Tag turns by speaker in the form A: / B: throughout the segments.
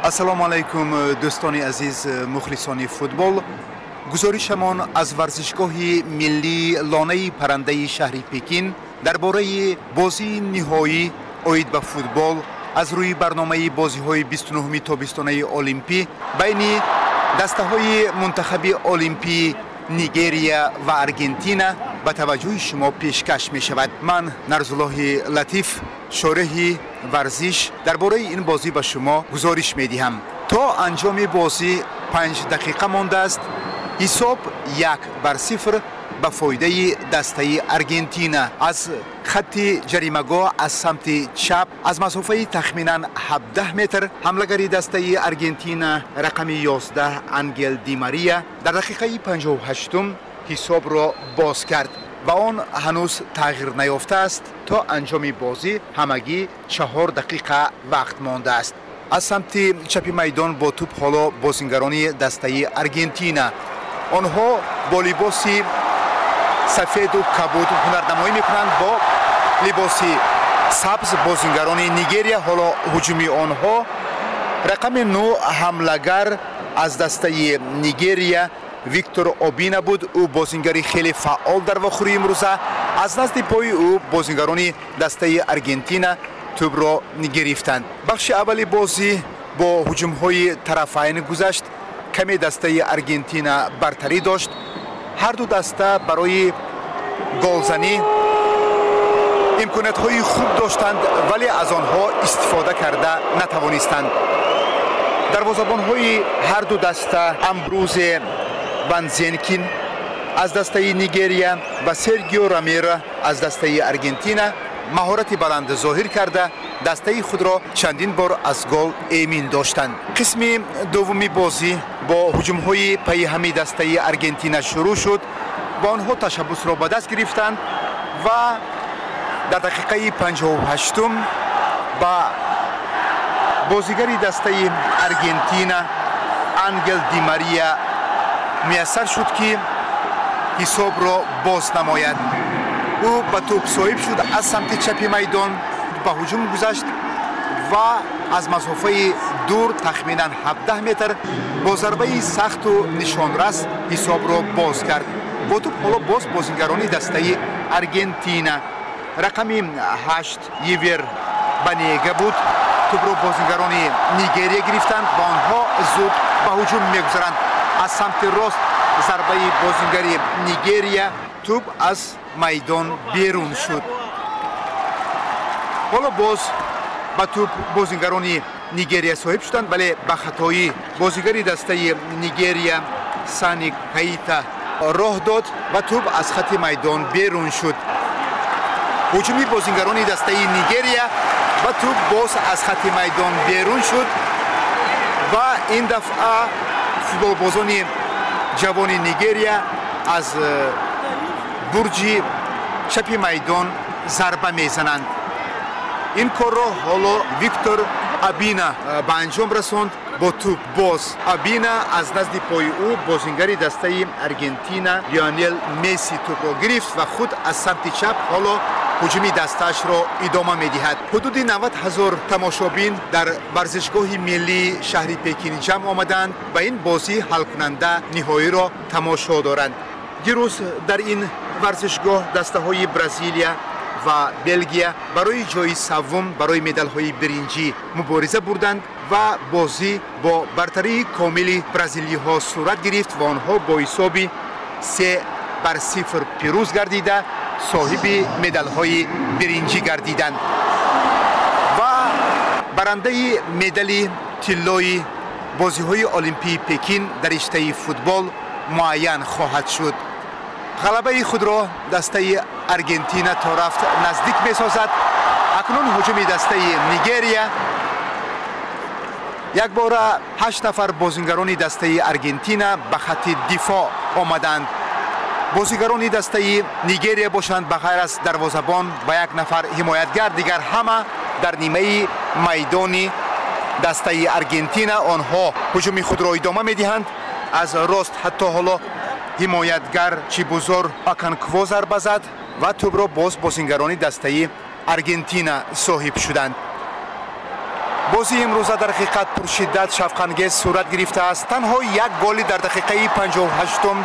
A: Ассалому алайкум, дӯстони азиз, мухлисони футбол. Гузоришамон аз варзишгоҳи миллии лонаи паррандаи шаҳри Пекин дар бораи бозии ниҳоӣ оид ба футбол аз рӯи барномаи бозиҳои 29-ми тобистонаи олимпӣ байни дастаҳои мунтахаби олимпии Нигерия ва Аргентина ба таваҷҷӯҳи шумо пешкаш мешавад. Ман, Нарзуллоҳи Латиф, шореҳи варзиш, дар бораи ин бозӣ ба шумо гузориш медиҳам. То анҷоми бозӣ 5 дақиқа мондааст. Ҳисоб 1-0 ба фоидаи дастаи Аргентина. Аз хатти ҷаримагоҳ, аз самти чап, аз масофаи тахминан 17 метр ҳамлагари дастаи Аргентина, рақами 11, Ангел Ди Мария дар дақиқаи 58-ум ҳисобро боз кард ва он ҳанӯз тағйир наёфтааст. То анҷоми бозӣ ҳамагӣ 4 дақиқа вақт мондааст. Аз самти чапи майдон бо тӯб ҳоло бозингарони дастаи Аргентина. Онҳо бо либоси сафеду кабуд ҳунарнамоӣ мекунанд, бо либоси сабз бозингарони Нигерия. Ҳоло ҳуҷуми онҳо. Рақами 9, ҳамлагар аз дастаи Нигерия, Виктор Обина буд. Ӯ бозингари хеле фаъол дар вохӯрии имрӯза. Аз назди пои ӯ бозингарони дастаи Аргентина тӯбро гирифтанд. Бахши аввали бозӣ бо ҳуҷумҳои тарафайн гузашт. Каме дастаи Аргентина бартарӣ дошт. Ҳарду даста барои голзанӣ имкониятҳои хуб доштанд, вале аз онҳо истифода карда натавонистанд. Дарвозабонҳои ҳарду даста, Амбрузе Ванзенкин аз дастаи Нигерия ва Сергио Ромеро аз дастаи Аргентина, маҳорати баланд зоҳир карда, дастаи худро чандин бор аз гол эмин доштанд. Қисми дуввуми бозӣ бо ҳуҷумҳои пайҳами дастаи Аргентина шурӯъ шуд ва онҳо ташаббусро ба даст гирифтанд ва дар дақиқаи 58-ум ба бозигари дастаи Аргентина Ангел Ди Мария муяссар шуд, ки ҳисобро боз намояд. Ӯ ба тӯб соҳиб шуд, аз самти чапи майдон ба ҳуҷум гузашт ва аз масофаи дур, тахминан 17 метр, бо зарбаи сахту нишонрас ҳисобро боз кард. Бо тӯб ҳоло боз бозингарони дастаи Аргентина. Рақами 8, Евер Банега буд. Тӯбро бозингарони Нигерия гирифтанд ва онҳо зуд ба ҳуҷум мегузаранд. Аз самти рост зарбаи бозингари Нигерия, тӯб аз майдон берун шуд. Ҳоло боз ба тӯб бозингарони Нигерия соҳиб шуданд, вале ба хатоӣ бозигари дастаи Нигерия Сани Каита роҳ дод ва тӯб аз хати майдон берун шуд. Ҳуҷуми бозингарони дастаи Нигерия ва тӯб боз аз хати майдон берун шуд ва ин дафъа футболбозони ҷавони Нигерия аз бурҷи чапи майдон зарба мезананд. Ин корро ҳоло Виктор Абина ба анҷом расонд. Бо тӯб боз Абина. Аз назди пои ӯ бозингари дастаи Аргентина Лионел Месси тӯбро гирифт ва худ аз самти чап ҳоло ҳуҷуми дастаашро идома медиҳад. Ҳудуди 90 ҳазор тамошобин дар варзишгоҳи миллии шаҳри Пекин ҷамъ омаданд ва ин бозии ҳалкунанда, ниҳоиро тамошо доранд. Дирӯз дар ин варзишгоҳ дастаҳои Бразилия ва Белгия барои ҷои саввум, барои медалҳои биринҷӣ мубориза бурданд ва бозӣ бо бартарии комили бразилиҳо сурат гирифт ва онҳо бо ҳисоби 3-0 пирӯз гардида, соҳиби медалҳои биринҷӣ гардиданд ва барандаи медали тиллои бозиҳои олимпии Пекин дар риштаи футбол муайян хоҳад шуд. Ғалабаи худро дастаи Аргентина то рафт наздик месозад. Акнун ҳуҷуми дастаи Нигерия. Якбора ҳашт нафар бозингарони дастаи Аргентина ба хатти дифоъ омаданд. Бозигарони дастаи Нигерия бошанд, ба ғайр аз дарвозабон ва як нафар ҳимоятгар, дигар ҳама дар нимаи майдони дастаи Аргентина. Онҳо ҳуҷуми худро идома медиҳанд. Аз рост ҳатто ҳоло ҳимоятгар Чибузор Аканкво зарба зад ва тӯбро боз бозингарони дастаи Аргентина соҳиб шуданд. Бозии имрӯза дар ҳақиқат пуршиддат, шавқангез сурат гирифтааст. Танҳо як голи дар дақиқаи 58-ум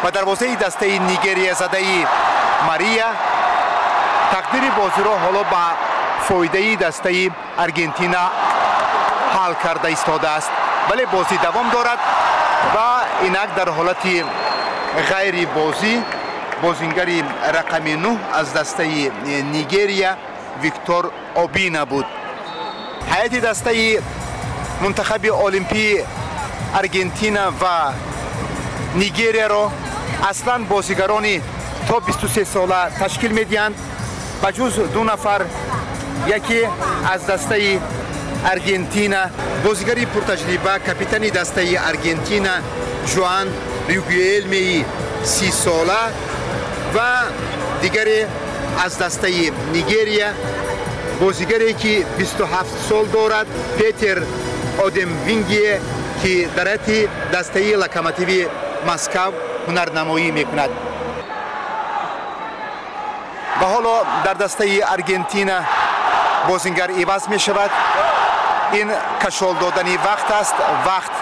A: ба дарвозаи дастаи Нигерия задаи Мария тақдири бозиро ҳоло ба фоидаи дастаи Аргентина ҳал карда истодааст. Вале бозӣ давом дорад ва инак дар ҳолати ғайри бозӣ бозингари рақами 9 аз дастаи Нигерия Виктор Обина буд. Ҳайати дастаи мунтахаби олимпии Аргентина ва Нигерияро аслан бозигарони то 23 сола ташкил медиҳанд, ба ҷуз ду нафар, яке аз дастаи Аргентина бозигари пуртаҷриба, капитани дастаи Аргентина Жуан Ригуэлмеи 30 сола ва дигаре аз дастаи Нигерия бозигаре ки 27 сол дорад, Петер Одемвингие, ки дар ҳайати дастаи Локомотиви Москав ҳунарнамоӣ мекунад. Ва ҳоло дар дастаи Аргентина бозингар иваз мешавад. Ин кашол додани вақт аст. Вақт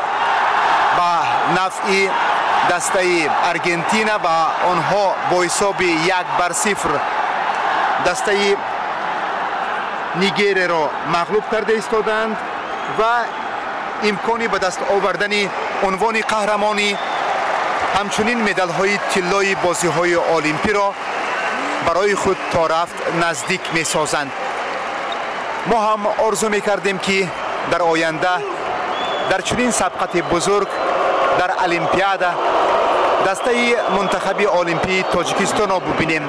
A: ба нафъи дастаи Аргентина ва онҳо бо ҳисоби 1-0 дастаи Нигерияро мағлуб карда истодаанд ва имкони ба даст овардани унвони қаҳрамонӣ, ҳамчунин медалҳои тиллои бозиҳои олимпиро барои худ то рафт наздик месозанд. Мо ҳам орзу мекардем, ки дар оянда дар чунин сабқати бузург дар Олимпиада дастаи мунтахаби олимпии Тоҷикистонро бубинем.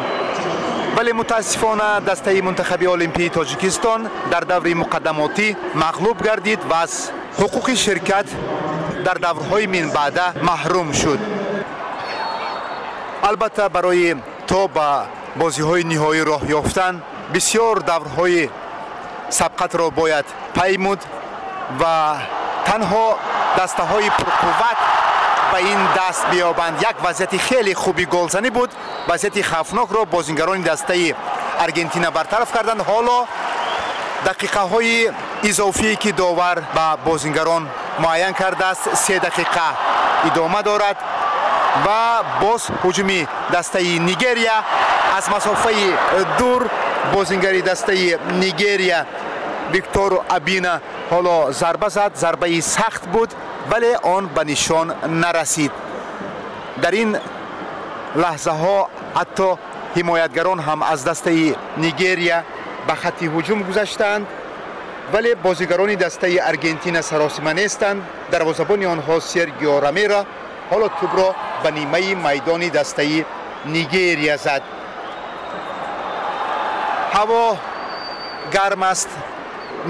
A: Вале мутаассифона дастаи мунтахаби олимпии Тоҷикистон дар даври муқаддамотӣ мағлуб гардид ва аз ҳуқуқи ширкат дар даврҳои минбаъда маҳрум шуд. Албатта, барои то ба бозиҳои ниҳоӣ роҳ ёфтан бисёр даврҳои сабқатро бояд паймуд ва танҳо дастаҳои пурқувват ба ин даст биёбанд. Як вазъияти хеле хуби голзанӣ буд. Вазъияти хавфнокро бозингарони дастаи Аргентина бартараф карданд. Ҳоло дақиқаҳои изофие, ки довар ба бозингарон муайян кардааст, 3 дақиқа идома дорад ва боз ҳуҷуми дастаи Нигерия аз масофаи дур. Бозингари дастаи Нигерия Виктор Абина ҳоло зарба зад. Зарбаи сахт буд, вале он ба нишон нарасид. Дар ин лаҳзаҳо ҳатто ҳимоятгарон ҳам аз дастаи Нигерия ба хатти ҳуҷум гузаштаанд, вале бозигарони дастаи Аргентина саросима нестанд. Дарвозабони онҳо Сергио Ромеро ҳоло тӯбро ба нимаи майдони дастаи Нигерия зад. Ҳаво гарм аст.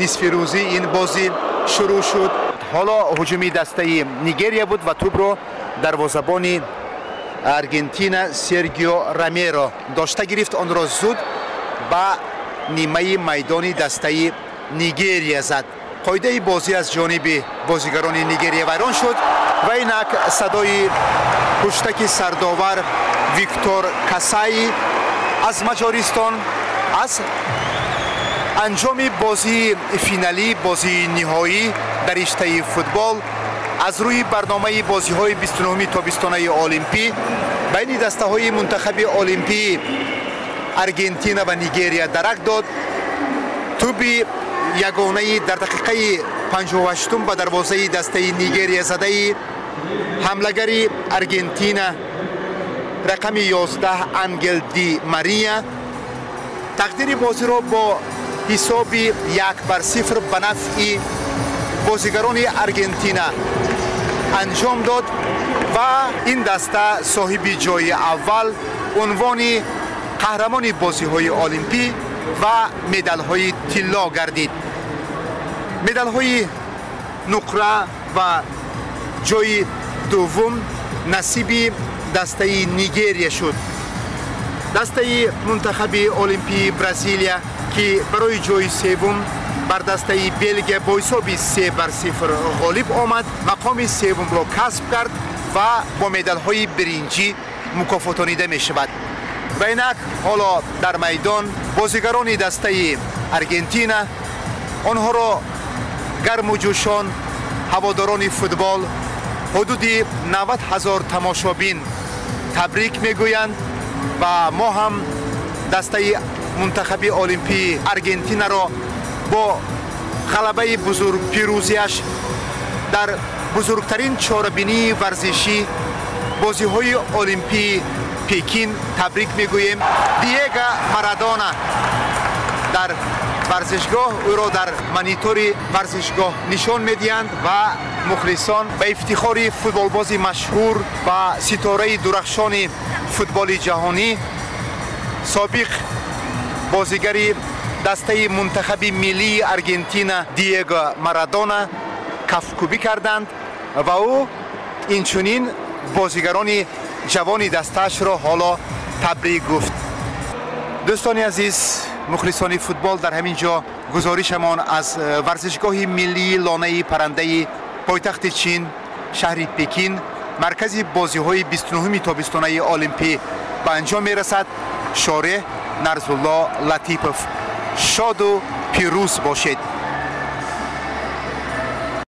A: Нисфирӯзӣ ин бозӣ шурӯъ шуд. Ҳоло ҳуҷуми дастаи Нигерия буд ва тӯбро дарвозабони Аргентина Сергио Ромеро дошта гирифт. Онро зуд ба нимаи майдони дастаи Нигерия зад. Қоидаи бозӣ аз ҷониби бозигарони Нигерия вайрон шуд ва инак садои ҳуштаки сардовар Виктор Касаи аз Маҷористон аз анҷоми бозии финалӣ, бозии ниҳоӣ дар риштаи футбол аз рӯи барномаи бозиҳои 29-уми тобистонаи олимпӣ байни дастаҳои мунтахаби олимпии Аргентина ва Нигерия дарак дод. Тӯби ягонаи дар дақиқаи 58-ум ба дарвозаи дастаи Нигерия задаи ҳамлагари Аргентина рақами 11 Ангел Ди Мария тақдири бозиро бо ҳисоби 1-0 ба нафъи бозигарони Аргентина анҷом дод ва ин даста соҳиби ҷои аввал, унвони қаҳрамони бозиҳои олимпӣ ва медалҳои тилло гардид. Медалҳои нуқра ва ҷои дуввум насиби дастаи Нигерия шуд. Дастаи мунтахаби олимпии Бразилия, ки барои ҷои севум бар дастаи Белгия бо ҳисоби 3-0 ғолиб омад, мақоми севумро касб кард ва бо медалҳои биринҷӣ мукофотонида мешавад. Ва инак ҳоло дар майдон бозигарони дастаи Аргентина онҳоро Гарму ҷӯшон ҳаводорони футбол, ҳудуди 90 ҳазор тамошобин табрик мегӯянд ва мо ҳам дастаи мунтахаби олимпии Аргентинаро бо ғалабаи бузург, пирӯзиаш дар бузургтарин чорабинии варзишӣ, бозиҳои олимпии Пекин, табрик мегӯем. Диего Марадона дар варзишгоҳ, ӯро дар монитори варзишгоҳ нишон медиҳанд ва мухлисон ба ифтихори футболбози машҳур ва ситораи дурахшони футболи ҷаҳонӣ, собиқ бозигари дастаи мунтахаби миллии Аргентина Диего Марадона кафкӯбӣ карданд ва ӯ инчунин бозигарони ҷавони дастаашро ҳоло табрик гуфт. Дӯстони азиз, мухлисони футбол, дар ҳамин ҷо гузоришамон аз варзишгоҳи миллии лонаи паррандаи пойтахти Чин, шаҳри Пекин, маркази бозиҳои 29-уми тобистонаи олимпӣ ба анҷом мерасад. Шореҳ Нарзулло Латипов. Шоду пирӯз бошед.